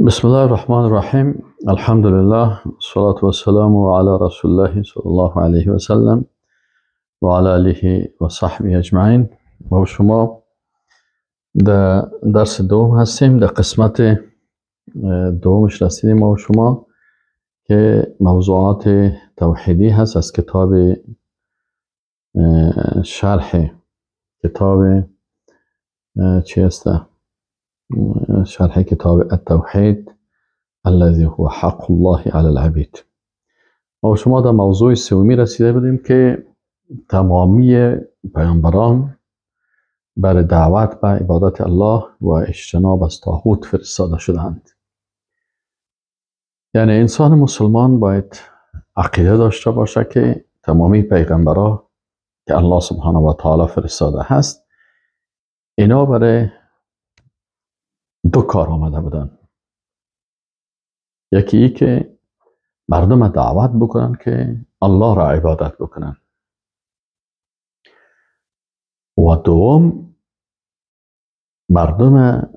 بسم الله الرحمن الرحیم. الحمد لله الصلاة والسلام على رسول الله صلی الله علیه و سلم و علی آله و صحبه اجمعین. ما شما در درس دوم هستیم، در قسمت دومش رسیدیم ما و شما که موضوعات توحیدی هست از کتاب شرح کتاب چی هست؟ شرح کتاب التوحید الذي هو حق الله على العبید. ما شما در موضوع سومی رسیده بودیم که تمامی پیامبران بر دعوت به عبادت الله و اجتناب از طاغوت فرستاده شدند. یعنی انسان مسلمان باید عقیده داشته باشه که تمامی پیغمبران که الله سبحانه و تعالی فرستاده هست، اینا برای دو کار آمده بودن. یکی ای که مردم دعوت بکنن که الله را عبادت بکنن، و دوم مردم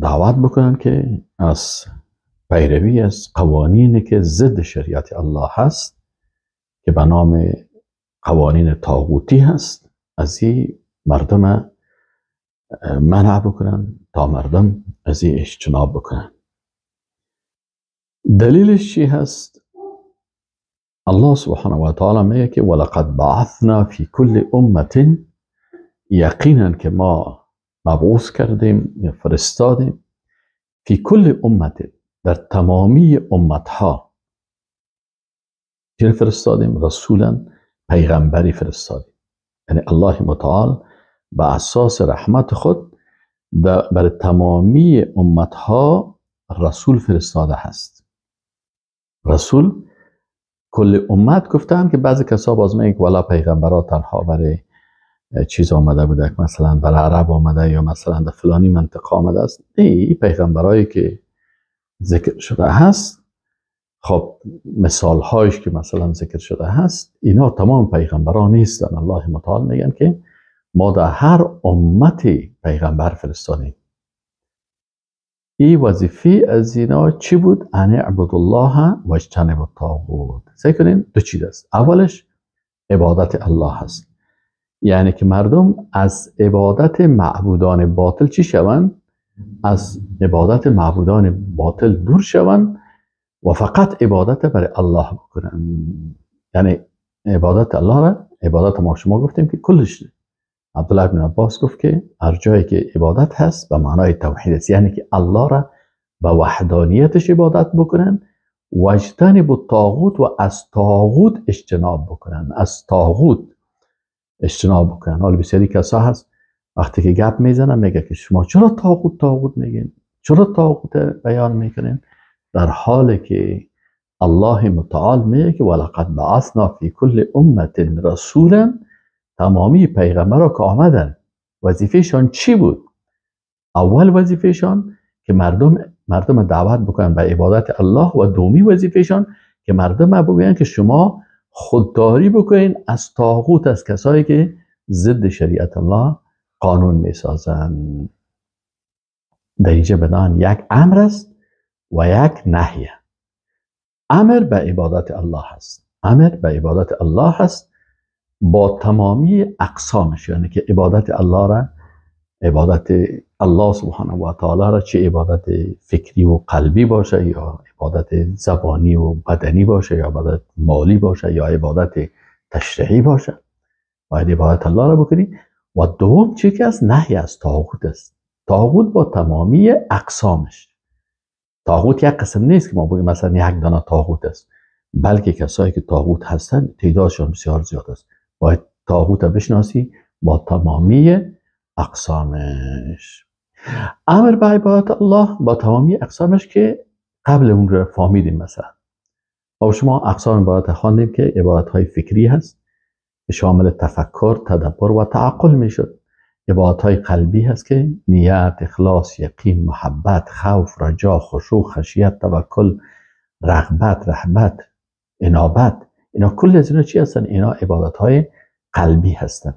دعوت بکنن که از پیروی از قوانینی که ضد شریعت الله هست، که به نام قوانین طاغوتی هست، از این مردم منع بکنن تا مردم از این اجتناب بکنن. دلیلش چی هست؟ الله سبحانه و تعالی میگه که ولقد بعثنا فی کل امة، یقینا که ما مبعوث کردیم یا فرستادیم، فی کل امة، در تمامی امتها چه فرستادیم؟ رسولا، پیغمبری فرستادیم. یعنی الله متعال به اساس رحمت خود بر تمامی امتها رسول فرستاده هست. رسول کل امت گفتن که بعضی کسا باز میگن والا پیغمبرها تنها برای چیز آمده بوده، مثلا برای عرب آمده یا مثلا در فلانی منطقه آمده است. نه، این پیغمبرایی که ذکر شده هست، خب مثال هایش که مثلا ذکر شده هست، اینا تمام پیغمبران نیستن. الله متعال میگن که ما در هر امتی پیغمبر فرستادیم. این وظیفه از اینا چی بود؟ ان اعبدوا الله و اجتنبوا الطاغوت. سعی کنین دو چیز است. اولش عبادت الله هست، یعنی که مردم از عبادت معبودان باطل چی شوند؟ از عبادت معبودان باطل دور شوند و فقط عبادت برای الله بکنن. یعنی عبادت الله را، عبادت ما شما گفتیم که کلش، عبدالله بن عباس گفت که هر جایی که عبادت هست به معنای توحید است، یعنی که الله را به وحدانیتش عبادت بکنن و اجتنب الطاغوت، و از طاغوت اجتناب بکنن، از طاغوت اجتناب بکنن. حالا بسیاری کسا هست وقتی که گپ میزنن میگه که شما چرا طاغوت طاغوت میگین، چرا طاغوت بیان میکنین، در حالی که الله متعال میگه که ولقد بعثنا فی کل امة رسولا، تمامی پیغمبرها که آمدن وظیفهشان چی بود؟ اول وظیفهشان که مردم دعوت بکنن به عبادت الله، و دومی وظیفهشان که مردم بگوین که شما خودداری بکنین از طاغوت، از کسایی که ضد شریعت الله قانون میسازن. در اینجا بنان یک امر است و یک نهیه. امر به عبادت الله هست، امر به عبادت الله هست با تمامی اقسامش، یعنی که عبادت الله را، عبادت الله سبحانه و تعالی را، چه عبادت فکری و قلبی باشه یا عبادت زبانی و بدنی باشه یا عبادت مالی باشه یا عبادت تشریعی باشه، باید عبادت الله را بکنی. و دوم چی که از نهی از طاغوت است. طاغوت با تمامی اقسامش. طاغوت یک قسم نیست که ما بگیم مثلا یک دانه طاغوت است، بلکه کسایی که طاغوت هستند تعدادشان بسیار زیاد است. باید طاغوت بشناسی با تمامی اقسامش. امر به عبادت الله با تمامی اقسامش که قبل اون رو فهمیدیم. مثلا ما شما اقسام عبادت خواندیم که عبادت های فکری هست که شامل تفکر، تدبر و تعقل میشد. عبادت های قلبی هست که نیت، اخلاص، یقین، محبت، خوف، رجا، خشوع، خشیت، توکل، رغبت، رهبت، انابت، اینا کل از اینا چی هستن؟ اینا عبادت های قلبی هستن،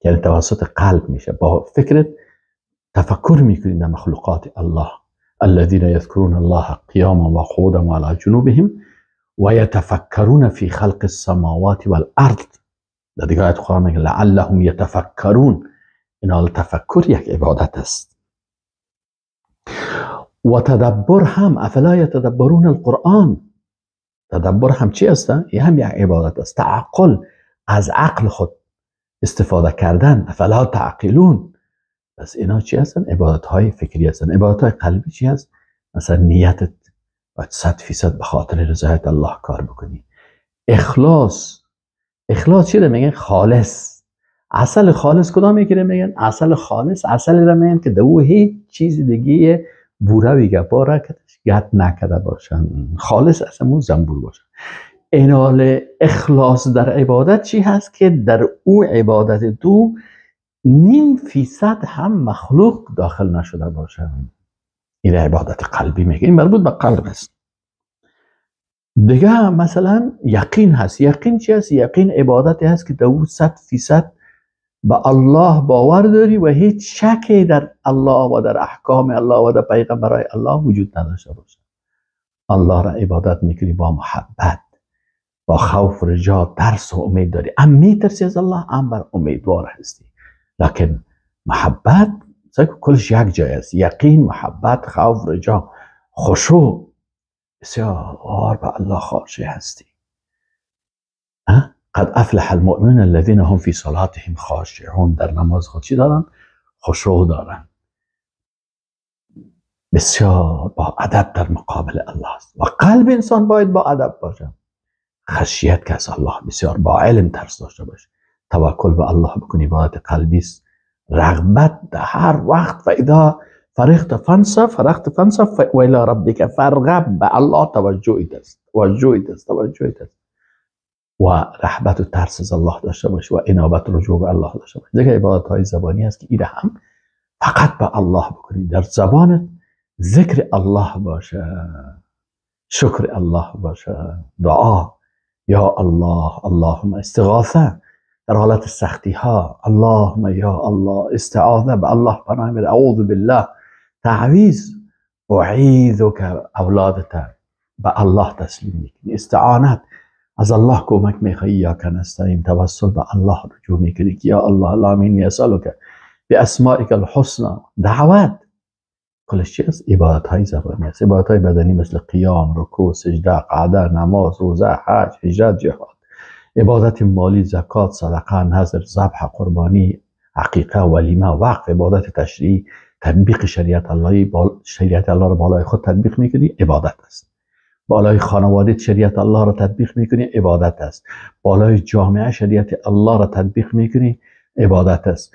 یعنی توسط قلب میشه. با فکرت تفکر میکنین در مخلوقات الله، الذين يذكرون الله قياما وقعودا وعلى جنوبهم ويتفكرون في خلق السماوات والارض. در دیگه آیت قرآن میگه لعلهم یتفکرون. این حال تفکر یک عبادت است. و تدبر هم، افلا یتدبرون القرآن، تدبر هم چی است؟ این هم یک عبادت است. تعقل، از عقل خود استفاده کردن، افلا تعقلون. پس اینا چی هستن؟ عبادت های فکری هستن. عبادت های قلبی چی هست؟ مثلا نیتت باید 100% به خاطر رضایت الله کار بکنی. اخلاص، اخلاص چی رو میگن؟ خالص. عسل خالص کدام یکی رو میگن؟ عسل خالص عسل رو میگن که دو هیچ چیز دیگه بوره و گپا را گت نکده باشن، خالص اصلا مو زنبور باشن. اینال اخلاص در عبادت چی هست؟ که در او عبادت تو 0.5% هم مخلوق داخل نشده باشن. این عبادت قلبی میگه، این مربوط به قلب است. دیگه مثلا یقین هست. یقین چی هست؟ یقین عبادتی هست که دو 100% به الله باور داری و هیچ شکی در الله و در احکام الله و در پیغمبرای الله وجود نداشته باشه. الله را عبادت میکنی با محبت، با خوف، رجا، ترس و امید داری. ام میترسی از الله، ام بر امیدوار هستی. لکن محبت کلش یک جای است. یقین، محبت، خوف، رجا، خشوع، بسیار به الله خاشع هستی. قد افلح المؤمنون الذين هم في صلاتهم خاشعون. در نماز خود چی دارن؟ خشوع دارن. بسیار با ادب در مقابل الله است. و قلب انسان باید با ادب باشه. خشیت که از الله، بسیار با علم ترس داشته باشه. توکل به الله بکنی، عبادت قلبی است. رغبت در هر وقت، و اذا فرغت فانصب، فرغت فانصب و الی ربک فارغب. به الله توجهی است، توجهی است، توجهی است. و رحبت و ترس از الله داشته باش و انابت رجوع به الله داشته باش. دیگه عبادت های زبانی هست که ایره هم فقط به الله بکنی. در زبانت ذکر الله باشه، شکر الله باشه، دعا یا الله، اللهم، استغاثه در حالت سختی ها، اللهم یا الله، استعاذه به الله پناه میبری، اعوذ بالله، تعویذ، اعیذک، اولادت به الله تسلیم میکنی، استعانت از الله کمک میخوایی، یا کنستعین، توسل به الله رجوع میکنی که یا الله اللهم انی اسألک باسمائک الحسنی. دعوت کلش چی است؟ عبادت های زبانی است. عبادت های بدنی مثل قیام، رکوع، سجده، قعده، نماز، روزه، حج، هجرت، جهاد. عبادت مالی، زکات، صدقه، نذر، ذبح، قربانی، عقیقه، ولیمه، وقف. عبادت تشریعی، تطبیق شریعت اللهی، شریعت الله را بالای خود تطبیق میکنی، عبادت است. بالای خانواده شریعت الله را تطبیق میکنی، عبادت است. بالای جامعه شریعت الله را تطبیق میکنی، عبادت است.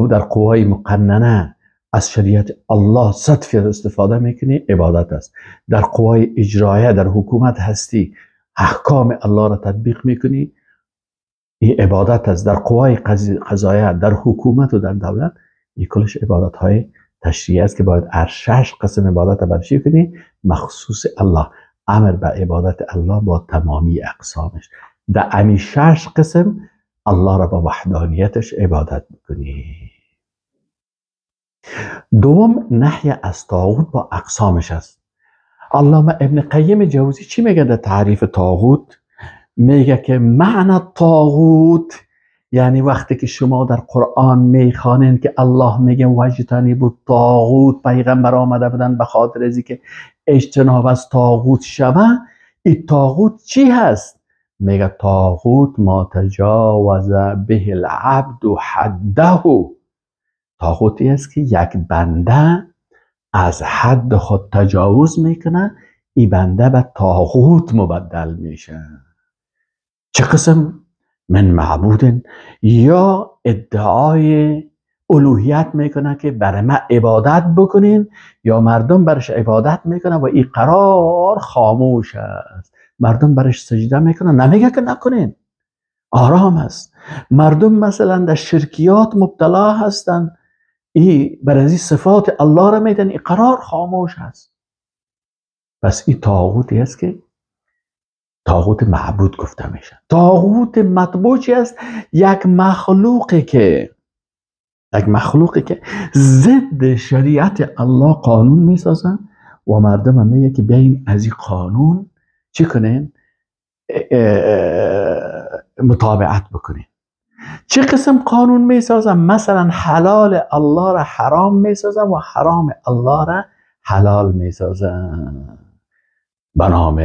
در قوای مقننه از شریعت الله 100% استفاده میکنی، عبادت است. در قوای اجرایه در حکومت هستی، احکام الله را تطبیق میکنی، این عبادت است. در قوای قضایه، در حکومت و در دولت، این کلش عبادت های تشریعی است که باید هر 6 قسم عبادت برشی کنی مخصوص الله. امر به عبادت الله با تمامی اقسامش. در امی 6 قسم الله را با وحدانیتش عبادت میکنی. دوم، نهی از طاغوت با اقسامش است. علامه ابن قیم جوزی چی میگه در تعریف طاغوت؟ میگه که معنی طاغوت یعنی وقتی که شما در قرآن میخوانین که الله میگه واجتنبوا الطاغوت، پیغمبر آمده بودن به خاطر از اینکه اجتناب از طاغوت شوه. این طاغوت چی هست؟ میگه طاغوت ما تجاوز به العبد حده. طاغوتی است که یک بنده از حد خود تجاوز میکنه، این بنده به طاغوت مبدل میشه. چه قسم؟ من معبود، یا ادعای الوهیت میکنه که برای من عبادت بکنین، یا مردم برش عبادت میکنه و این قرار خاموش است، مردم برش سجده میکنن، نمیگه که نکنین، آرام است. مردم مثلا در شرکیات مبتلا هستن، ای بر از این صفات الله را میدن، این قرار خاموش است. پس این طاغوتی است که طاغوت معبود گفته میشه. طاغوت مطبوع چی است؟ یک مخلوقی که ضد شریعت الله قانون میسازه و مردم هم میگه که بیاین از این قانون چی کنین؟ مطابقت بکنین. چه قسم قانون میسازم؟ مثلا حلال الله را حرام میسازم و حرام الله را حلال میسازم. به نام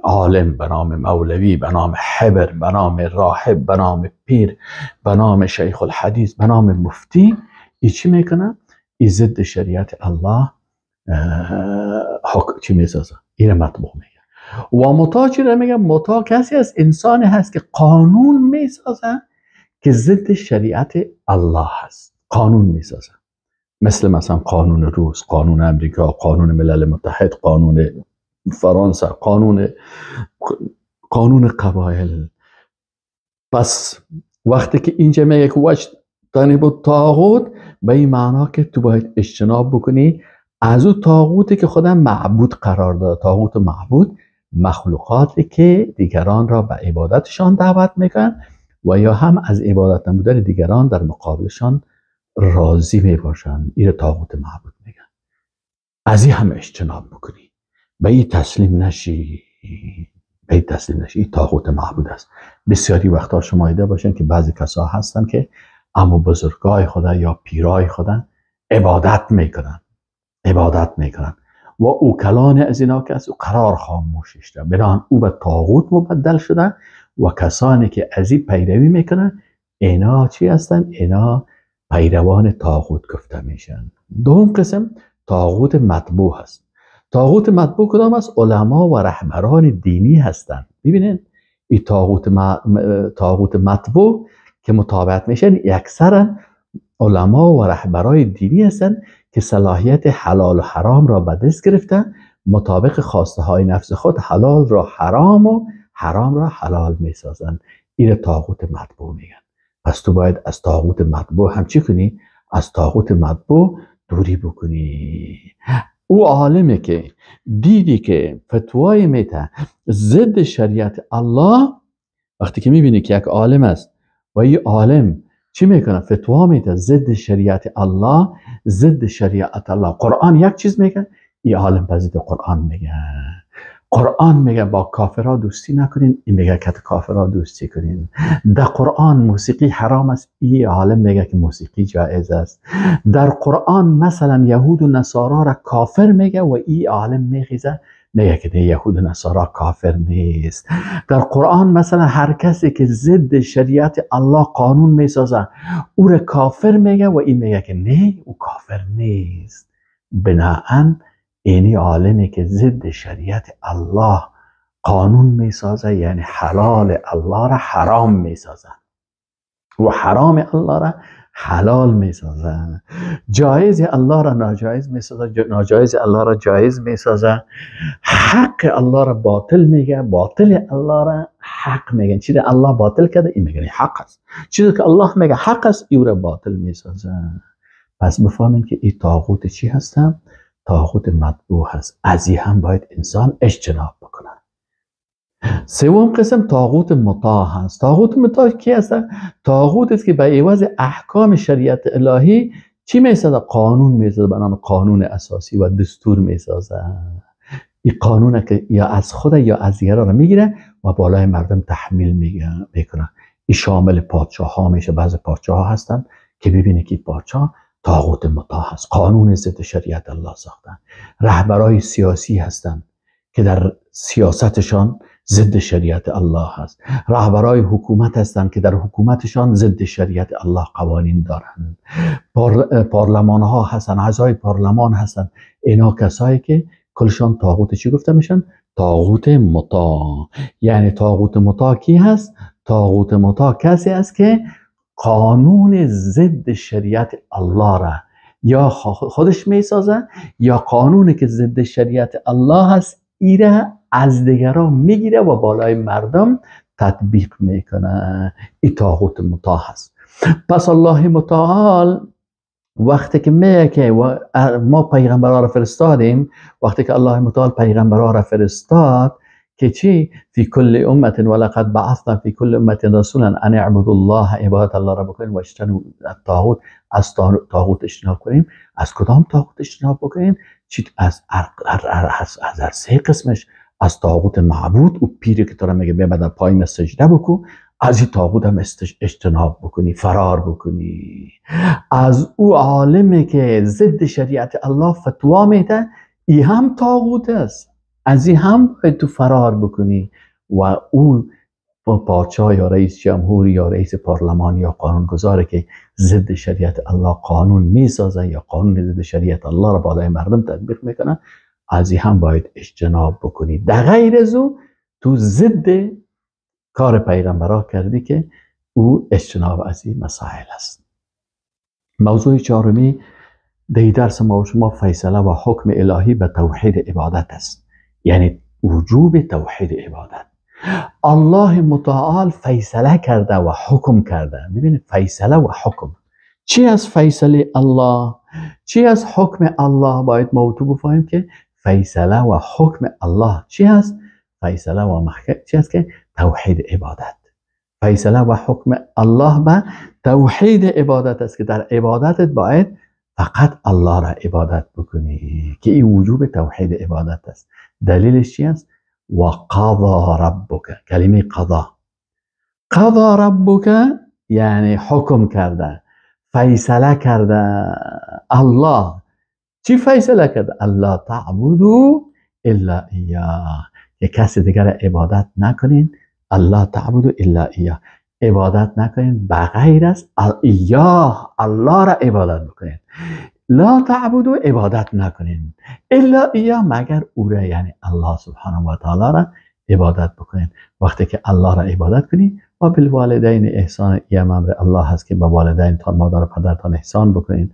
عالم، به نام مولوی، به نام حبر، به نام راهب، به نام پیر، به نام شیخ الحدیث، به نام مفتی، ای چی میکنه؟ ای ضد شریعت الله چی میسازه؟ این مطبوع میگه. و مطاع چی را میگه؟ مطاع کسی از انسانی هست که قانون میسازه که ضد شریعت الله هست. قانون میسازه، مثلا قانون روس، قانون امریکا، قانون ملل متحد، قانون فرانسه، قانون قبایل. پس وقتی که اینجا میگه که واجتنبوا طاغوت، به این معنا که تو باید اجتناب بکنی از او طاغوتی که خودم معبود قرار داده. طاغوت معبود مخلوقاتی که دیگران را به عبادتشان دعوت میکنن و یا هم از عبادت نمودن دیگران در مقابلشان راضی میباشن. این طاغوت معبود میگن. از این هم اجتناب بکنی، به این تسلیم نشی، به این تسلیم نشی. این طاغوت معبود است. بسیاری وقتا شما دیده باشین که بعضی کسا هستن که اما بزرگای خدا یا پیرای خدا عبادت میکنن، عبادت میکنن و او کلان از اینا که از او قرار خاموش شده، بنابراین او به طاغوت مبدل شده و کسانی که از این پیروی میکنن اینا چی هستن؟ اینا پیروان طاغوت گفته میشن. دوم قسم طاغوت مطبوع هست. طاغوت مطبوع کدام است؟ علما و رهبران دینی هستند. ببینید این طاغوت مطبوع که مطابقت میشن اکثرا علما و رهبرای دینی هستند که صلاحیت حلال و حرام را به دست گرفتن، مطابق خواسته های نفس خود حلال را حرام و حرام را حلال میسازند. این طاغوت مطبوع میگن. پس تو باید از طاغوت مطبوع هم چی کنی؟ از طاغوت مطبوع دوری بکنی. او عالمه که دیدی که فتوای میته ضد شریعت الله، وقتی که میبینی که یک عالم است و این عالم چی میکنه؟ فتوا میده ضد شریعت الله، ضد شریعت الله. قرآن یک چیز میگه، این عالم ضد قرآن میگه. قرآن میگه با کافرها دوستی نکنین، این میگه که کافرها دوستی کنین. در قرآن موسیقی حرام است، این عالم میگه که موسیقی جایز است. در قرآن مثلا یهود و نصارا را کافر میگه و این عالم میخیزه میگه که یهود و نصارا کافر نیست. در قرآن مثلا هر کسی که ضد شریعت الله قانون میسازه او را کافر میگه و این میگه که نه، او کافر نیست. بناهن اینی عالمی که ضد شریعت الله قانون میسازه، یعنی حلال الله را حرام میسازه و حرام الله را حلال میسازه، جایز الله را ناجایز میسازه، ناجایز الله را جایز میسازه، حق الله را باطل میگه، باطل الله را حق میگه. چیزی الله باطل کرده این میگه حق است، چیزی که الله میگه حق است این را باطل میسازه. پس بفهمین که این طاغوت چی هستن؟ طاغوت مطبوع هست. از این هم باید انسان اجتناب بکنه. سوم قسم طاغوت مطاع هست. طاغوت مطاع کی هست؟ طاغوت است که به عوض احکام شریعت الهی چی میسازه؟ قانون میسازه به نام قانون اساسی و دستور میسازه. این قانون که یا از خود یا از دیگران را میگیره و بالای مردم تحمیل میکنه. این شامل پادشاه ها میشه. بعضی پادشاه ها هستن که ببینه که پادشاه طاغوت مطاع هست، قانون ضد شریعت الله ساختن. رهبرای سیاسی هستند که در سیاستشان ضد شریعت الله هست. رهبرای حکومت هستند که در حکومتشان ضد شریعت الله قوانین دارند. پارلمان ها هستند، اعضای پارلمان هستند. اینا کسایی که کلشان طاغوت چی گفته میشن؟ طاغوت مطاع. یعنی طاغوت مطاع کی هست؟ طاغوت مطاع کسی است که قانون ضد شریعت الله را یا خودش میسازه یا قانونی که ضد شریعت الله هست ایره از دیگران میگیره و بالای مردم تطبیق میکنه. این طاغوت مطاع هست. پس الله متعال وقتی که میگه که ما پیغمبرها را فرستادیم، وقتی که الله متعال پیغمبرها را فرستاد که چی؟ فی کل امت ولقد بعثنا فی کل امت رسولا ان اعبدوا الله، عبادت الله را بکنیم و اجتنبوا الطاغوت، از طاغوت اجتناب کنیم. از کدام طاغوت اجتناب بکنیم؟ چی؟ از هر سه قسمش، از طاغوت معبود، او پیری که تو میگه بیا پای سجده بکن، از این طاغوت هم اجتناب بکنی، فرار بکنی. از او عالمی که ضد شریعت الله فتوا میده، ای هم طاغوت است، از این هم باید تو فرار بکنی. و او پادشاه یا رئیس جمهور یا رئیس پارلمان یا قانونگذاره که ضد شریعت الله قانون میسازه یا قانون ضد شریعت الله را بالای مردم تطبیق میکنه، از این هم باید اجتناب بکنی. در غیر از او تو ضد کار پیغمبرا کردی که او اجتناب از این مسائل است. موضوع چهارمی در درس ما و شما فیصله و حکم الهی به توحید عبادت است، یعنی وجوب توحید عبادت. الله متعال فیصله کرده و حکم کرده. ببینید فیصله و حکم چی از فیصله الله، چی از حکم الله؟ باید ما تو بفهمیم که فیصله و حکم الله چی هست؟ فیصله و محکم چی هست؟ که توحید عبادت. فیصله و حکم الله به توحید عبادت است که در عبادتت باید فقط الله را عبادت بکنی، که این وجوب توحید عبادت است. دلیلش چی است؟ و قضا ربک، کلمه قضا، قضا ربک یعنی حکم کرده، فیصله کرده. الله چی فیصله کرده؟ الله تعبدوا الا ایاه، که کسی دیگر عبادت نکنین. الله تعبدوا الا ایاه، عبادت نکنین بغیر از ایاه، الله را عبادت بکنین. لا تعبدوا عبادت نکنین، الا ایاه مگر او را، یعنی الله سبحانه و تعالی را عبادت بکنین. وقتی که الله را عبادت کنی و بالوالدین احسان، یه امر الله هست که به والدینتان، مادر و پدرتان احسان بکنین.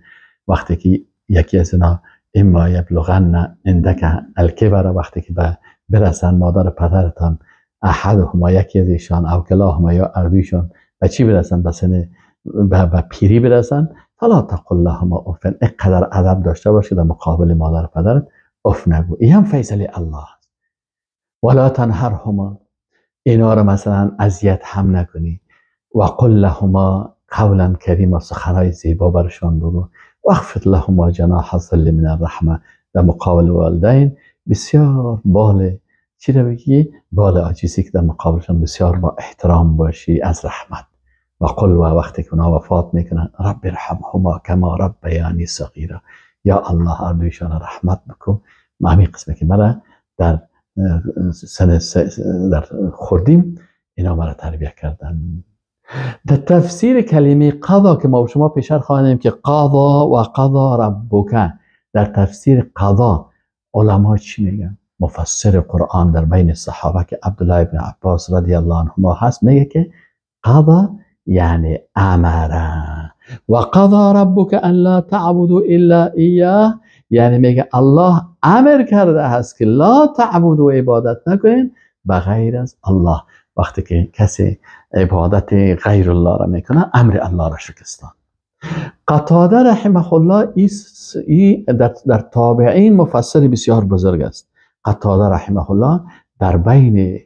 وقتی که یکی از اینا اما یبلغن عندک الکبر، وقتی که برسن مادر و پدرتان، احدهما یکی از ایشان، او کلاهما یا اردویشان، به چی برسن؟ به سن به پیری برسن، فلا تقل لهما اف، اینقدر ادب داشته باش که در مقابل مادر و پدرت اف نگو. این هم فیصله الله است. ولا تنهرهما، اینا رو مثلا اذیت هم نکنی. و قل لهما قولا کریما، سخنهای زیبا برشان بگو. واخفض لهما جناح الذل من الرحمه، در مقابل والدین بسیار بال چی رو بگی؟ بال عاجزی که در مقابلشان بسیار با احترام باشی از رحمت. و قل، و وقتی که اونا وفات میکنن، رب ارحمهما کما ربیانی صغیرا، یا الله هر دویشان رحمت بکن. ما همین قسمه که مرا در سن در خوردیم اینا مرا تربیه کردن. در تفسیر کلمه قضا که ما شما پیشتر خواندیم که قضا و قضا ربک، در تفسیر قضا علما چی میگن؟ مفسر قرآن در بین صحابه که عبدالله ابن عباس رضی الله عنهما هست، میگه که قضا یعنی امره، و قضا ربک ان لا تعبدوا الا ایاه، یعنی میگه الله امر کرده است که لا تعبدوا، عبادت نکنین بغیر از الله. وقتی که کسی عبادت غیر الله را میکنه، امر الله را شکستان. قتاده رحمه الله ای در تابعین مفسر بسیار بزرگ است. قتاده رحمه الله در بین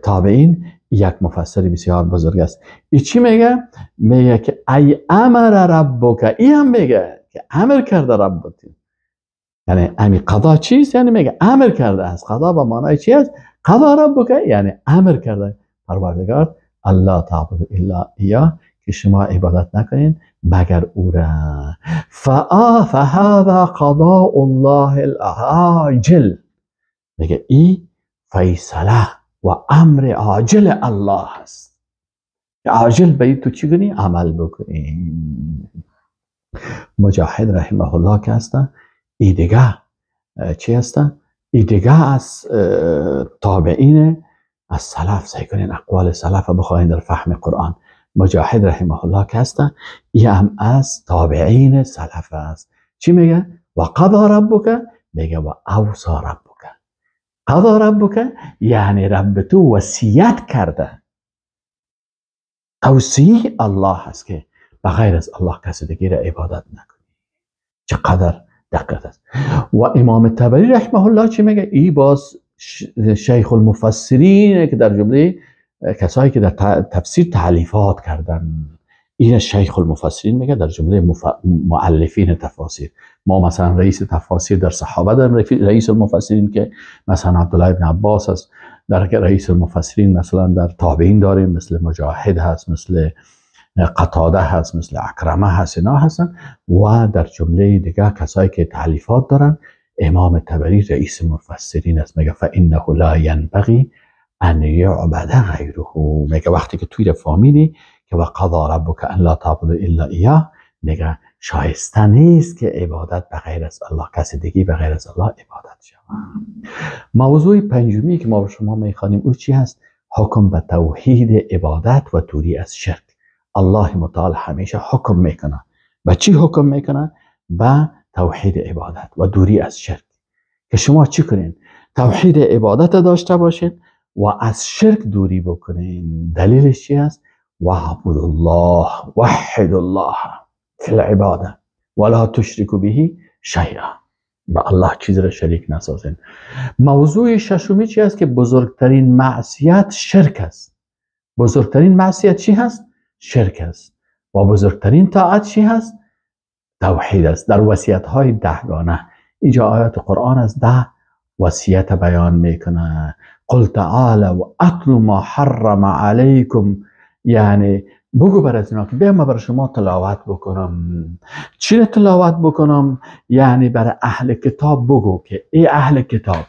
تابعین یک مفسر بسیار بزرگ است. ای چی میگه؟ میگه که ای امر ربک، ای هم میگه که امر کرده ربک، یعنی امی قضا چیست؟ یعنی میگه امر کرده است. قضا با معنای چی است؟ قضا ربک یعنی امر کرده پروردگار، الله تعبد الا ایاه، که شما عبادت نکنین مگر او را. فهذا قضاء الله العاجل، میگه ای فیصله و امر عاجل الله است. عاجل باید تو چی کنی؟ عمل بکنی. مجاهد رحمه الله که هستن، ای دیگه چی هستن؟ ای دیگه از تابعین از سلف، سعی کنین اقوال سلف بخواین در فهم قرآن. مجاهد رحمه الله که هستن، ای هم از تابعین سلف است. چی میگه؟ و قضا ربک، میگه و اوصى ربک. قضا ربک یعنی رب تو وصیت کرده، توصیه الله هست که بغیر از الله کسی دیگه را عبادت نکنی. چقدر دقت است. و امام طبری رحمه الله چی میگه؟ ای باز شیخ المفسرین که در جمله کسایی که در تفسیر تالیفات کردن، این شیخ المفسرین میگه در جمله مؤلفین تفاسیر. ما مثلا رئیس تفاسیر در صحابه داریم، رئیس المفسرین که مثلا عبدالله ابن عباس است، در رئیس المفسرین مثلا در تابعین داریم، مثل مجاهد هست، مثل قتاده هست، مثل عکرمه هست، اینا هستن. و در جمله دیگه کسایی که تالیفات دارن، امام طبری رئیس مفسرین است. میگه فانه لا ینبغی ان یعبد غیره. میگه وقتی که توی فامیلی که و قضا ربک ان لا تعبد الا ایاه، میگه شایسته نیست که عبادت به غیر از الله، کسی دیگه به غیر از الله عبادت شود. موضوع پنجمی که ما به شما میخوانیم او چی هست؟ حکم به توحید عبادت و دوری از شرک. الله متعال همیشه حکم میکنه. به چی حکم میکنه؟ به توحید عبادت و دوری از شرک. که شما چی کنین؟ توحید عبادت داشته باشین و از شرک دوری بکنین. دلیلش چی هست؟ وعبد الله وحد الله فی العباده ولا تشرکوا به شیئا. به الله چیز را شریک نسازین. موضوع ششمی چی هست؟ که بزرگترین معصیت شرک است. بزرگترین معصیت چی هست؟ شرک است. و بزرگترین طاعت چی هست؟ توحید است. در وصیت های دهگانه، اینجا آیات قرآن از 10 وصیت بیان میکنه. قل تعالوا اتل ما حرم علیکم، یعنی بگو بر از اینا که بیا ما بر شما تلاوت بکنم. چی را تلاوت بکنم؟ یعنی بر اهل کتاب بگو که ای اهل کتاب،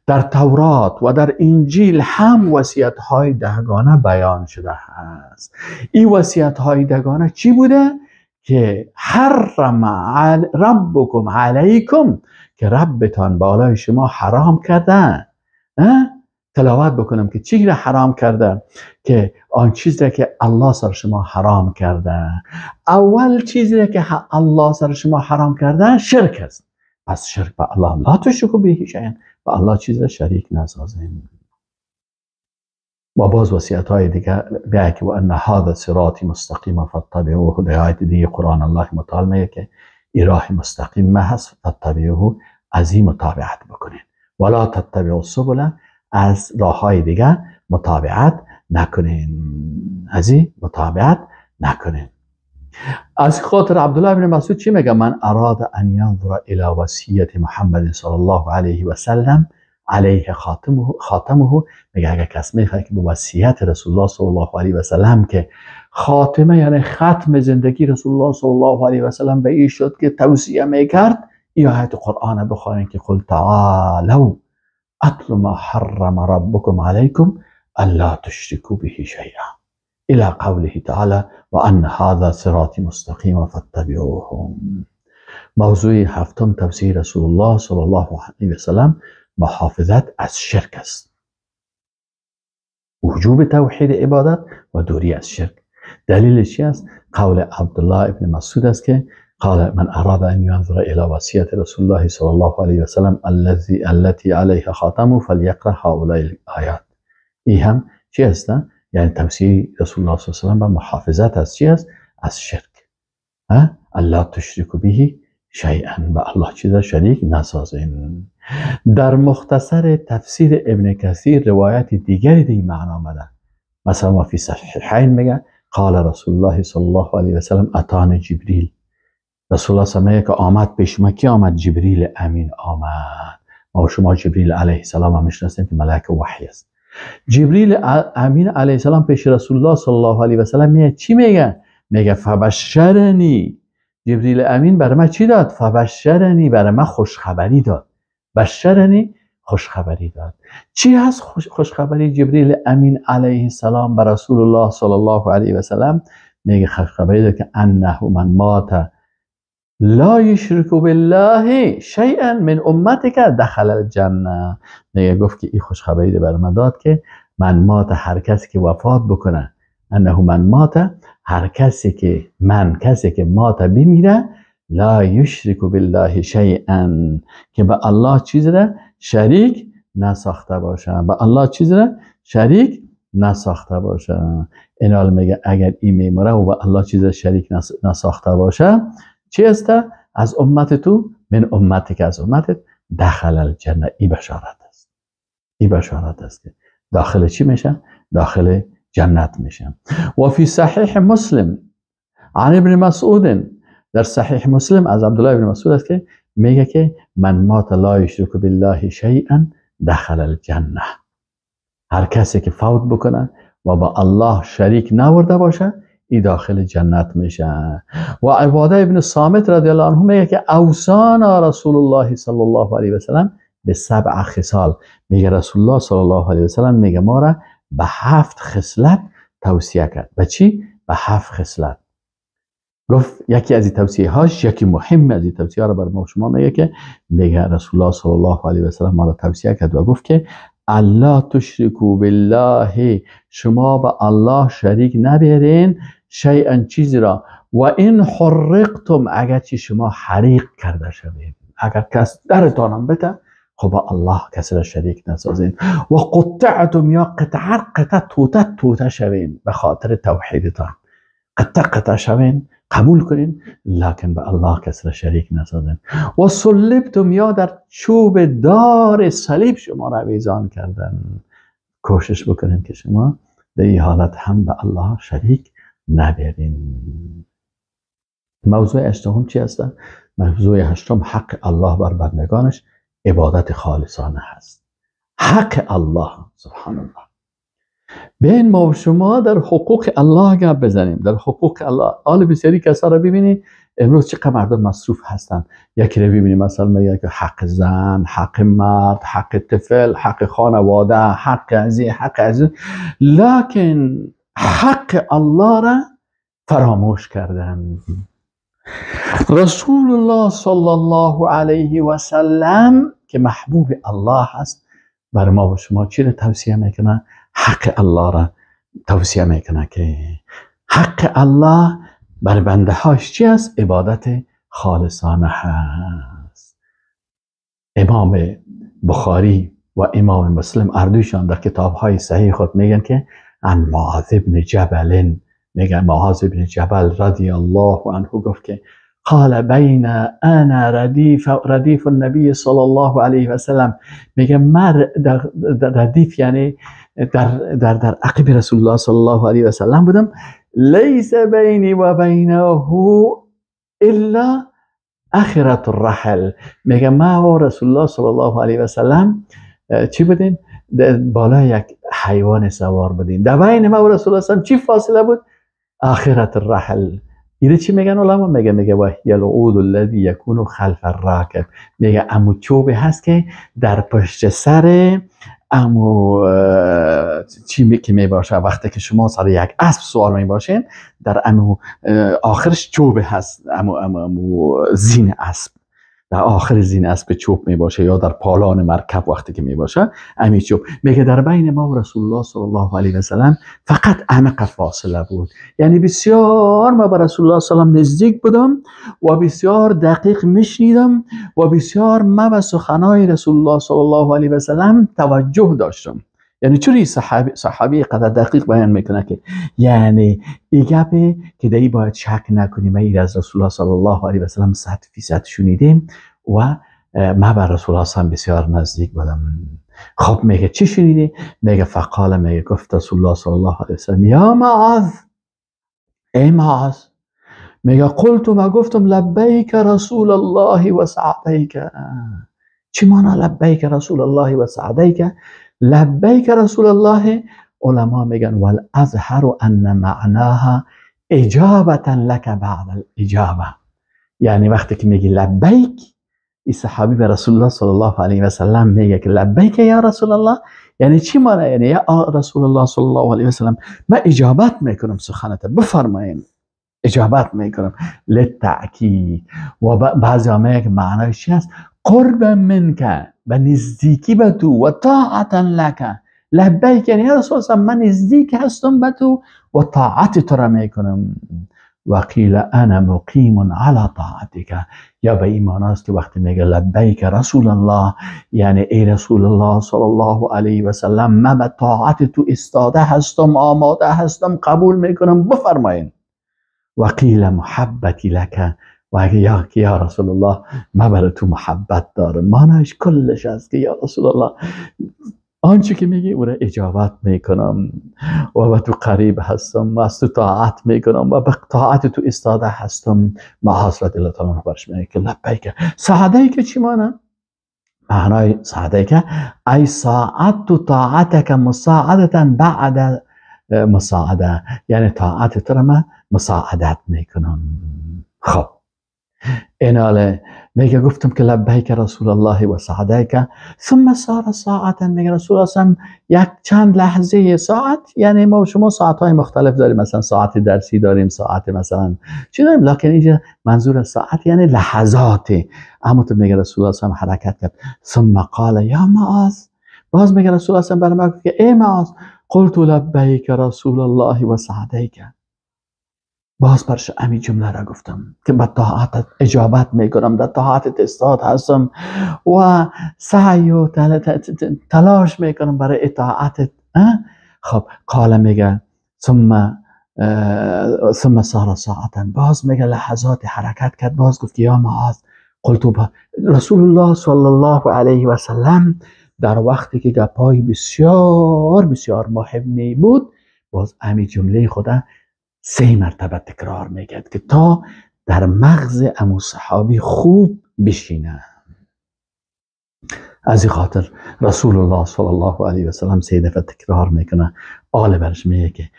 در تورات و در انجیل هم وصیت های دهگانه بیان شده هست. این وصیت های دهگانه چی بوده؟ که حرم ربکم علیکم، که ربتان بالای شما حرام کرده. تلاوت بکنم که چی را حرام کرده؟ که آن چیزی را که الله سر شما حرام کرده. اول چیزی را که الله سر شما حرام کرده شرک است. پس شرک به الله لا تشرکوا به شیئا، به الله چیز را شریک نسازیم. و باز وصیت های دیگه بیای که و ان هذا صراطی مستقیم فاتبعوه. در آیت دیگه قرآن الله متعال میگه که ای راه مستقیم ما هست، فاتبعوه، از این متابعت بکنین. ولا تتبعوا السبل، از راه های دیگه متابعت نکنین، از این متابعت نکنین. از خاطر عبدالله بن مسعود چی میگه؟ من اراد ان ينظر الى وصیت محمد صلی الله علیه و سلم علیه خاتمه. میگه اگر کس میخواد که به وصیت رسول الله صلی الله علیه و سلم که خاتمه یعنی ختم زندگی رسول الله صلی الله علیه و سلم به این شد که توصیه میکرد، این آیت قرآن بخوانید که قل تعالوا اتل ما حرم ربکم علیکم الا تشرکوا به شیئا الى قوله تعالی وان هذا صراطی مستقیم فاتبعوه. موضوع هفتم توصیه رسول الله صلی الله علیه و سلم محافظت از شرک است. وجوب توحید عبادت و دوری از شرک. دلیلش چی است؟ قول عبدالله ابن مسعود است که قال من اراد ان ينظر الى وصیت رسول الله صلی الله علیه و سلم التي علیها خاتمه فلیقرأ هؤلاء الآیات. این هم چی است؟ یعنی توصیه رسول الله صلی الله علیه و سلم به محافظت از چی است؟ از شرک. الله تشرک به شیئا، به الله چیز شریک نسازین. در مختصر تفسیر ابن کثیر روایت دیگری در این معنا آمده. مثلا فی صحیحین میگه قال رسول الله صلی الله علیه و سلم اتانی جبریل. رسول الله صلی الله علیه و که آمد پیش ما، کی آمد؟ جبریل امین آمد. ما شما جبریل علیه السلام هم میشناسیم که ملک وحی است. جبریل امین علیه السلام پیش رسول الله صلی الله علیه و سلم میگه چی میگه؟ میگه فبشرنی. جبریل امین برای من چی داد؟ فبشرنی، برای من خوشخبری داد. بشرنی، خوشخبری داد. چی هست خوشخبری جبریل امین علیه السلام بر رسول الله صلی الله علیه و سلم؟ میگه خوشخبری داد که انه من مات لا یشرک بالله شیئا من امتک دخل الجنه. میگه گفت که این خوشخبری بر من داد که من مات، هر کسی که وفات بکنه، انه من مات، هر کسی که من کسی که مات بمیره، لا یشرک بالله شیئا، که به الله چیز را شریک نساخته باشه، به الله چیز را شریک نساخته باشه. این میگه اگر این میمره و به الله چیز را شریک نساخته باشه، چی است؟ از امت تو، من امتی که از امتت، دخل الجنه. ای بشارت است. این بشارت است که داخل چی میشه؟ داخل جنت میشه. و فی صحیح مسلم عن ابن مسعود، در صحیح مسلم از عبدالله ابن مسعود است که میگه که من مات لا یشرک بالله شیئا دخل الجنه. هر کسی که فوت بکنه و با الله شریک نورده باشه ای داخل جنت میشه. و عباده ابن صامت رضی الله عنه میگه که اوصانا رسول الله صلی الله علیه و سلم به 7 خصال. میگه رسول الله صلی الله علیه و سلم میگه ما را به 7 خصلت توصیه کرد. به چی؟ به 7 خصلت. گفت یکی از این توصیه هاش، یکی مهم از این توصیه ها را بر ما شما میگه که میگه رسول الله صلی الله علیه و سلم ما را توصیه کرد و گفت که الله تشرکو بالله، شما به الله شریک نبرین شیئا، چیزی را، و این حرقتم، اگر چی شما حریق کرده شوید، اگر کس درتانم بده خب با الله کسی را شریک نسازین، و قطعتم، یا قطعه قطعه توته توته شوین به خاطر توحیدتان، قطعه قطعه شوین قبول کنین، لکن به الله کسی را شریک نسازین، و صلبتم، یا در چوب دار صلیب شما را آویزان کردن. کوشش بکنین که شما در این حالت هم به الله شریک نبرین. موضوع هشتم چی هست؟ موضوع هشتم حق الله بر بندگانش عبادت خالصانه هست. حق الله، سبحان الله. بین ما و شما در حقوق الله گپ بزنیم، در حقوق الله. حال بسیاری کسا را ببینی امروز چقدر مردم مصروف هستن. یکی را ببینی مثلا میگه که حق زن، حق مرد، حق طفل، حق خانواده، حق ازی، حق ازی، لکن حق الله را فراموش کردن. رسول الله صلی الله علیه و سلم که محبوب الله هست بر ما و شما چی را توصیه میکنه؟ حق الله را توصیه میکنه که حق الله بر بنده هاش چی است؟ عبادت خالصانه هست. امام بخاری و امام مسلم اردوشان در کتاب های صحیح خود میگن که عن معاذ بن جبل، میگن معاذ بن جبل رضی الله عنه گفت که قال بین انا ردیف النبی صلی الله علیه و سلم، میگه من در ردیف یعنی در در در عقب رسول الله صلی الله علیه و سلم بودم، لیس بینی و بینه الا اخرت الرحل. میگه ما و رسول الله صلی الله علیه و سلم چی بودیم؟ بالا یک حیوان سوار بودیم. در بین ما و رسول الله صلی چی فاصله بود؟ آخرت الرحل. ایره چی میگن علما؟ میگه وهی العود الذی یکون خلف الراکب. میگه امو چوبی هست که در پشت سر امو چی که میباشه وقتی که شما سر یک اسب سوار میباشین، در امو آخرش چوب هست، امو زین اسب، در آخر زین اسب چوب میباشه یا در پالان مرکب وقتی که میباشه امی چوب. میگه در بین ما و رسول الله صلی الله علیه و سلم فقط عمق فاصله بود، یعنی بسیار ما به رسول الله صلی الله علیه و نزدیک بودم و بسیار دقیق میشنیدم و بسیار ما به سخنای رسول الله صلی الله علیه و سلم توجه داشتم. یعنی چوری صحابی قدر دقیق بیان میکنه که یعنی ای گپی که دی باید شک نکنیم، ما از رسول الله صلی الله علیه و سلم 100% شنیدیم و ما بر رسول الله صلی بسیار نزدیک بودم. خب میگه چی شنیدی؟ میگه فقال، میگه گفت رسول الله صلی الله علیه و سلم یا معاذ، ای معاذ، میگه قلت، ما گفتم لبیک رسول الله و سعدیک. چی مانا لبیک رسول الله و سعدیک؟ لبیک رسول الله، علما میگن والازهر ان معناها اجابتا لك بعد الاجابه. یعنی وقتی که میگی لبیک، این صحابی به رسول الله صلی الله علیه و سلم میگه که لبیک یا رسول الله، یعنی چی معنی؟ یعنی یا رسول الله صلی الله علیه و سلم من اجابت میکنم سخنت، بفرمایین اجابت میکنم، للتأکید. و بعضی ها میگه معنیش چی هست؟ قرب منک، به نزدیکی به تو، و طاعتا لک. لبیک یعنی یا رسول الله من نزدیک هستم به تو و طاعت تو را میکنم. و قیل انا مقیم علی طاعتک، یا به این معنی است که وقتی میگه لبیک رسول الله یعنی ای رسول الله صلی الله علیه و سلم من به طاعت تو استاده هستم، آماده هستم، قبول میکنم، بفرمایین. و قیل محبتی لک، و یا که یا رسول الله من برای تو محبت دارم. معنیش کلش است که یا رسول الله آنچه که میگی او را اجابت میکنم و به تو قریب هستم و از تو طاعت میکنم و به طاعت تو استاده هستم. معاذ رضی الله تعالی عنه برش میگه که لبیک. سعدیک چی معنی؟ معنای سعدیک ای ساعدت طاعتک مساعدتا بعد مساعده، یعنی طاعت تو را من مساعدت میکنم. خب ایناله میگه گفتم که لبیک رسول الله و سعدیک. ثم صار ساعتا، میگه رسول الله یک چند لحظه، ساعت یعنی ما و شما ساعت های مختلف داریم، مثلا ساعت درسی داریم، ساعت مثلا چی داریم، لکن اینجا منظور ساعت یعنی لحظات. اما تو میگه رسول الله حرکت کرد. ثم قال یا معاذ، باز میگه رسول الله برای ما گفت که ای معاذ، قلت لبیک رسول الله و سعدیک. باز برش امی جمله را گفتم که به طاعت اجابت میکنم، در طاعت استاد هستم و سعی و تلاش میکنم برای اطاعت. خب قال میگه ثم صار ساعتا، باز میگه لحظات حرکت کرد، باز گفت یا معاذ. قلت رسول الله صلی الله علیه و سلم در وقتی که گپای بسیار بسیار مهمی بود، باز امی جمله خدا 3 مرتبه تکرار میکرد که تا در مغز امو صحابی خوب بشینه. از این خاطر رسول الله صلی الله علیه و سلم 3 دفعه تکرار میکنه. آل برش میگه که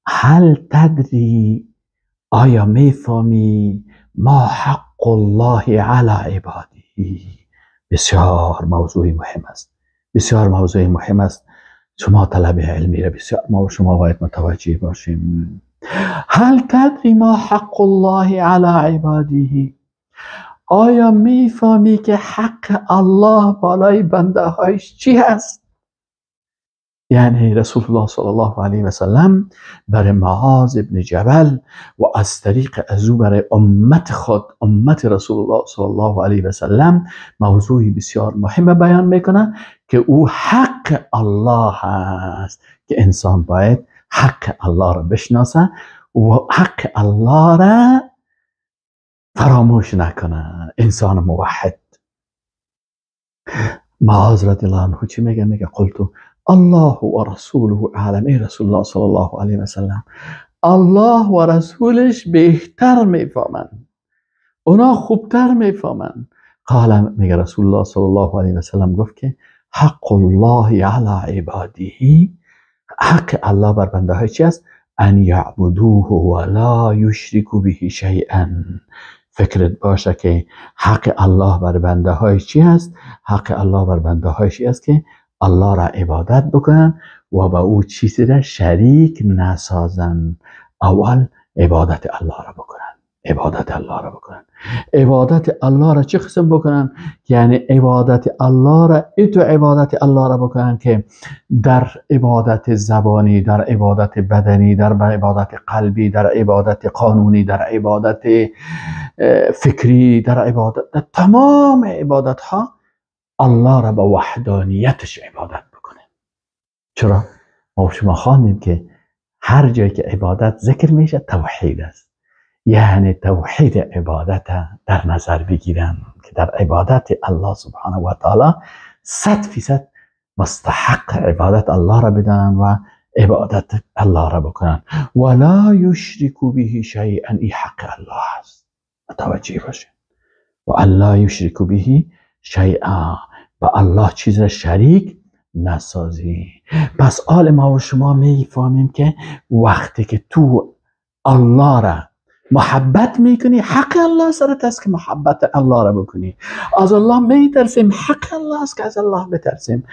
هل تدری، آیا میفهمی ما حق الله علی عباده؟ بسیار موضوع مهم است، بسیار موضوع مهم است. شما طلب علمی را بسیار ما و شما باید متوجه باشیم. هل تدری ما حق الله علی عباده، آیا میفهمی که حق الله بالای بنده هایش چی هست؟ یعنی رسول الله صلی الله علیه و سلم برای معاذ ابن جبل و از طریق از او برای امت خود، امت رسول الله صلی الله علیه و سلم، موضوع بسیار مهم بیان میکنه که او حق الله هست، که انسان باید حق الله را بشناسه و حق الله را فراموش نکنه. انسان موحد. معاذ رضی الله عنه چی میگه؟ میگه قلت الله و رسوله اعلم. ای رسول الله صلی الله علیه و سلم، الله و رسولش بهتر میفهمند، اونا خوبتر میفهمند. قال، میگه رسول الله صلی الله علیه و سلم گفت که حق الله علی عباده، حق الله بر بنده های چی است؟ ان یعبدوه ولا یشرکوا به شیئا. فکرت باشه که حق الله بر بنده های چی است؟ حق الله بر بنده های چی است؟ که الله را عبادت بکنن و با او چیزی را شریک نسازن. اول عبادت الله را بکنن، عبادت الله را بکنن. عبادت الله را چه قسم بکنن؟ یعنی عبادت الله را ایتو عبادت الله را بکنن که در عبادت زبانی، در عبادت بدنی، در عبادت قلبی، در عبادت قانونی، در عبادت فکری، در عبادت، در تمام عبادت ها الله را به وحدانیتش عبادت بکنه. چرا؟ ما شما خواندیم که هر جایی که عبادت ذکر میشه توحید است. یعنی توحید عبادت در نظر بگیرن که در عبادت الله سبحانه و تعالی 100% مستحق عبادت الله را بدانن و عبادت الله را بکنن. ولا یشرکوا به شیئا، این حق الله است، متوجه باشه. و الله یشرکوا به شیئا، و الله چیز را شریک نسازی. پس آل ما و شما میفهمیم که وقتی که تو الله را محبت میکنی، حق الله سرت است که محبت الله را بکنی. از الله میترسیم، حق الله است که از الله بترسیم.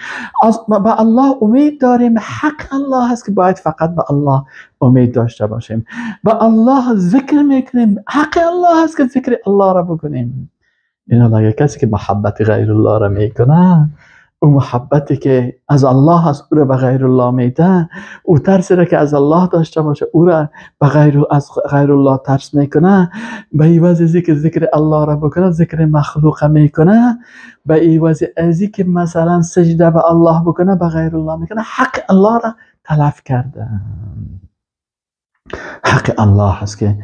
از به الله امید داریم، حق الله است که باید فقط به الله امید داشته باشیم. به الله ذکر میکنیم، حق الله است که ذکر الله را بکنیم. این الله کسی که محبت غیر الله را میکنه، او محبتی که از الله هست او را به غیر الله میده، او ترسی را که از الله داشته باشه او را به غیر از غیر الله ترس میکنه، به عوض از که ذکر الله را بکنه ذکر مخلوق میکنه، به عوض از که مثلا سجده به الله بکنه به غیر الله میکنه، حق الله را تلف کرده. حق الله هست که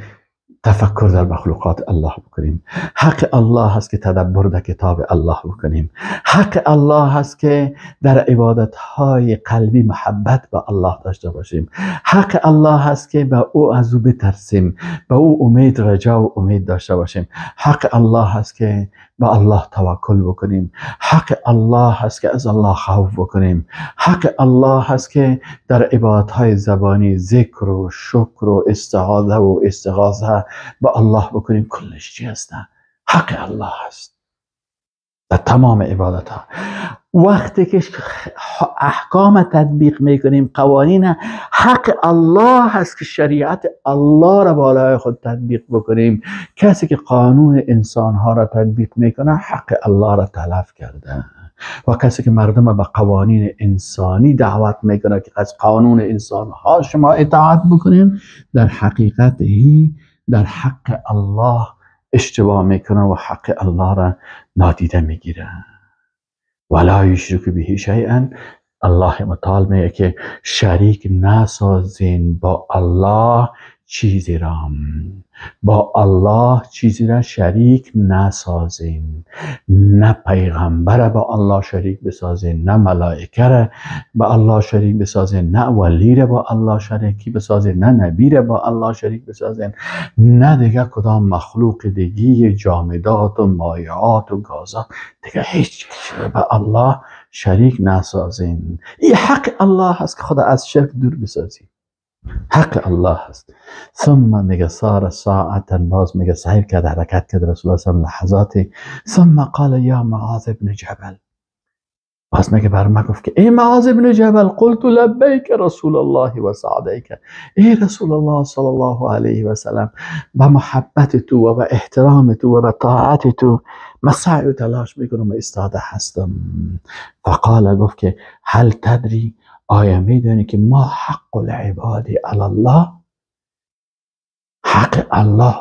تفکر در مخلوقات الله بکنیم. حق الله هست که تدبر در کتاب الله بکنیم. حق الله هست که در عبادتهای قلبی محبت به الله داشته باشیم. حق الله هست که به او از او بترسیم، به او امید، رجا و امید داشته باشیم. حق الله هست که به الله توکل بکنیم. حق الله هست که از الله خوف بکنیم. حق الله هست که در عبادتهای زبانی ذکر و شکر و استعاذه و استغاثه به الله بکنیم. کلش چی هست؟ حق الله هست در تمام عبادت ها. وقتی که احکام تطبیق میکنیم، قوانین، حق الله هست که شریعت الله را بالای خود تطبیق بکنیم. کسی که قانون انسان ها را تطبیق میکنه حق الله را تلف کرده، و کسی که مردم به قوانین انسانی دعوت میکنه که از قانون انسان ها شما اطاعت بکنیم، در حقیقت هی در حق الله اشتباه میکنه و حق الله را نادیده میگیره. ولا یشرک به شیئا، الله متعال میگه که شریک نسازین با الله چیزی را، با الله چیزی را شریک نسازین. نه پیغمبر با الله شریک بسازین، نه ملائکه را با الله شریک بسازین، نه ولی را با الله شریکی بسازین، نه نبی را با الله شریک بسازین، نه دیگه کدام مخلوق دیگه، جامدات و مایعات و گازات، دیگه هیچ با الله شریک نسازین. این حق الله هست که خدا از شرک دور بسازین، حق الله هست. ثم میگه صار ساعتا، باز میگه سیر کرد، حرکت کرد رسول الله صلی لحظاتی. ثم قال یا معاذ ابن جبل، باز میگه بر ما گفت که ای معاذ ابن جبل، قلت لبیک رسول الله و سعدیک، ای رسول الله صلی الله علیه و سلم، به محبت تو و به احترام تو و به طاعت تو من سعی و تلاش میکنم و استاده هستم. فقال، گفت که هل تدری، آیا میدانی که ما حق العباد علی الله، حق الله،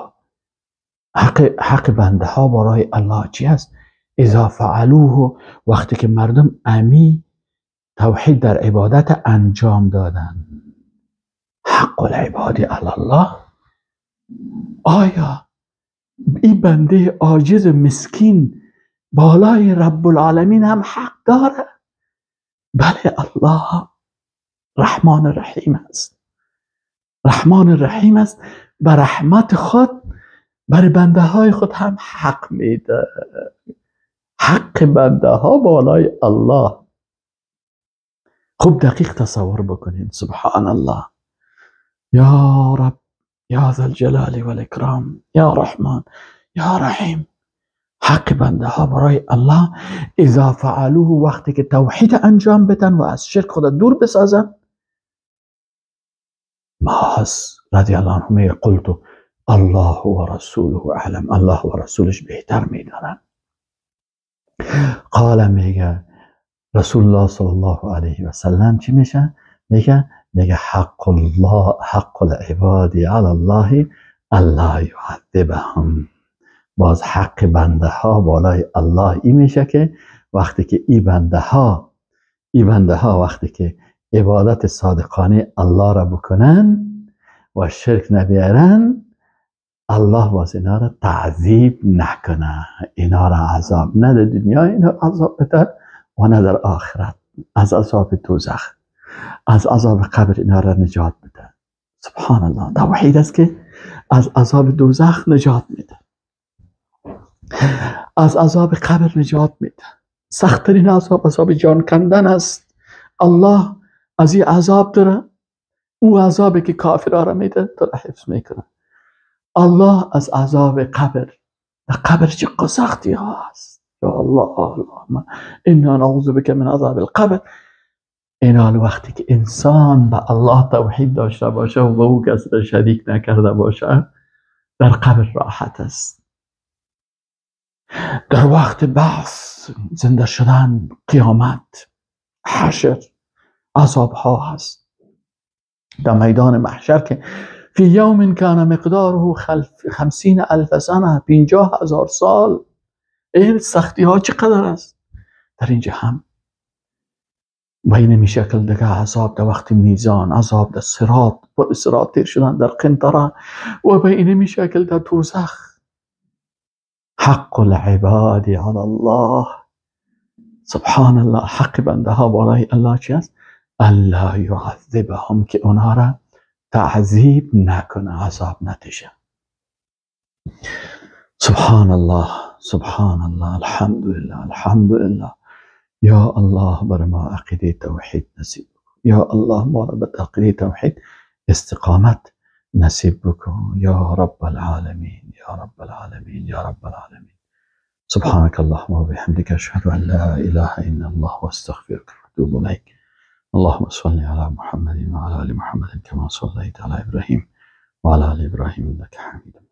حق بنده ها برای الله چی است؟ اذا فعلوه، وقتی که مردم امی توحید در عبادت انجام دادن. حق العباد علی الله، آیا این بنده عاجز مسکین بالای رب العالمین هم حق داره؟ بله، الله رحمان رحیم است، رحمان رحیم است، به رحمت خود بر بنده های خود هم حق میده. حق بنده ها بالای الله. خوب دقیق تصور بکنین، سبحان الله، یا رب، یا ذا الجلال والاکرام، یا رحمان، یا رحیم. حق بنده ها برای الله اذا فعلوه، وقتی که توحید انجام بدن و از شرک خود دور بسازن. معاذ رضی الله عنه میگه قلت الله و رسوله اعلم، الله و رسولش بهتر میدانن. قال، میگه رسول الله صلی الله علیه و سلم چی میشه؟ میگه حق الله، حق العباد علی الله الله یعذبهم. باز حق بنده ها بالای الله ای میشه که وقتی که ای بنده ها وقتی که عبادت صادقانه الله را بکنن و شرک نبیارن، الله باز اینا را تعذیب نکنه، اینا را عذاب نه در دنیا اینا عذاب بده و نه در آخرت، از عذاب دوزخ، از عذاب قبر اینا را نجات بده. سبحان الله، توحید است که از عذاب دوزخ نجات میده، از عذاب قبر نجات میده. سختترین عذاب عذاب جان کندن است. الله از این عذاب داره، او عذابی که کافرها را میده تو را حفظ میکنه. الله از عذاب قبر، در قبر چه سختی ها هست، یا الله اللهم انا نعوذ بک من عذاب القبر. اینا وقتی که انسان به الله توحید داشته باشه و به او کس را شریک نکرده باشه، در قبر راحت است. در وقت بعث، زنده شدن، قیامت، حشر، عذاب ها هست. در میدان محشر که فی یوم کان مقداره 50,000 سنه، 50,000 سال، این سختی ها چقدر است. در اینجا هم و اینمی شکل دیگه عذاب در وقت میزان، عذاب در صراط، پر صراط تیر شدن در قنطره، و به اینمی شکل در دوزخ. حق العباد علی الله. سبحان الله، حق بنده ها بالای الله چی است؟ الله یعذبهم، که اونها را تعذیب نکنه، عذاب نتشه. سبحان الله، سبحان الله، الحمدلله، الحمدلله. یا الله بر ما عقیده توحید نصیب بکن. یا الله ما را به عقیده توحید استقامت نصیب بکن. یا رب العالمین، یا رب العالمین، یا رب العالمین. سبحانك اللهم وبحمدك، أشهد أن لا إله إلا الله وأستغفرك وأتوب إليك. اللهم صل على محمد وعلى آل محمد كما صليت على إبراهيم وعلى آل إبراهيم إنك حميد مجيد.